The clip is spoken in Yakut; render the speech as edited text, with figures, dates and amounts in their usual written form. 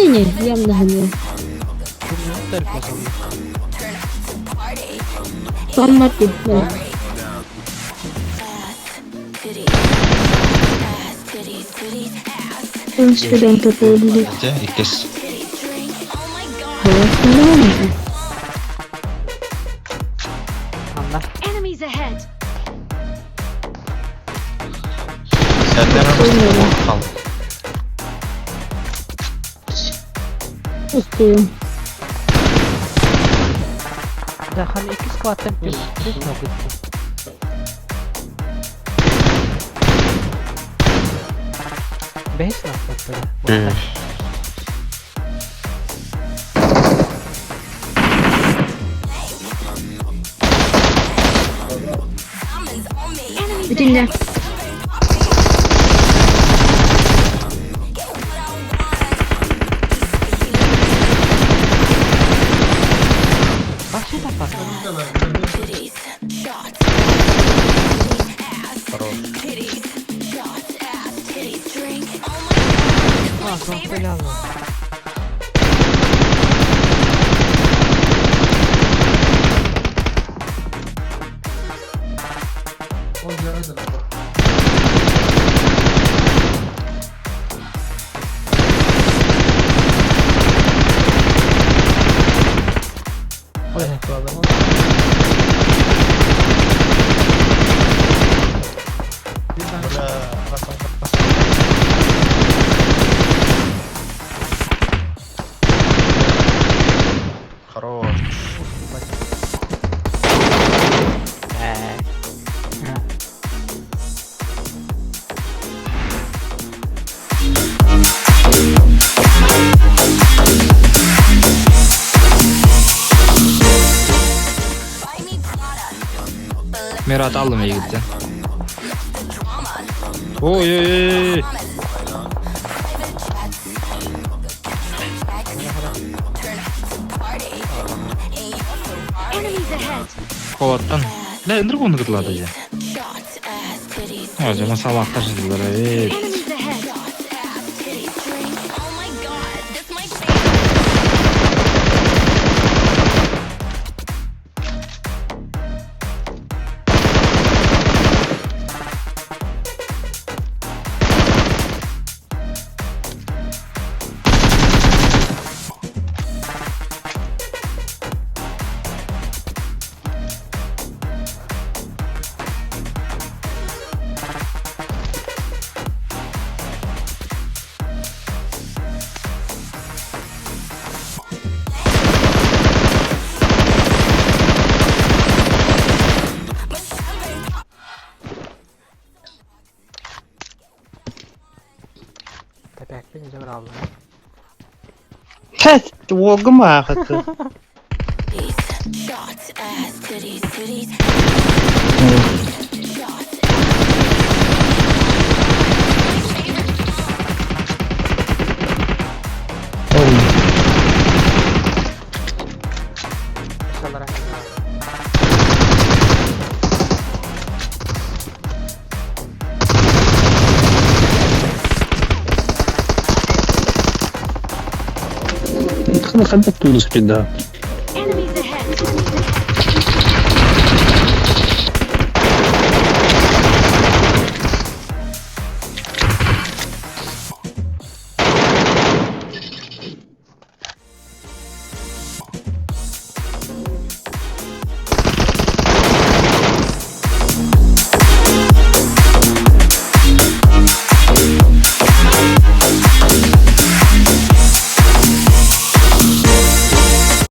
Ини, ямнаһыны. Томмати. Ön tutuldu. Дьэ, иккис. Анна. Enemies ahead! Senden arasında kal. Istiyorum. Дахан икки складтан түс түс ногутtu. Бэс нахуй. Бүтүнне. Баши да пак. Хорош. А, зонтелянно. Бля, Хорош. Мират алдым егиттен. Ой ой ой. Enemies ahead! Колоттан. Да, ындырып оны кытылады же. Ой, жама салақтар жылдыр, эй. Enemies ahead! Тэпэкпин дьэ брааллар. Тэт уолгум аахыты. Салара. Ханна ханна тулус пида.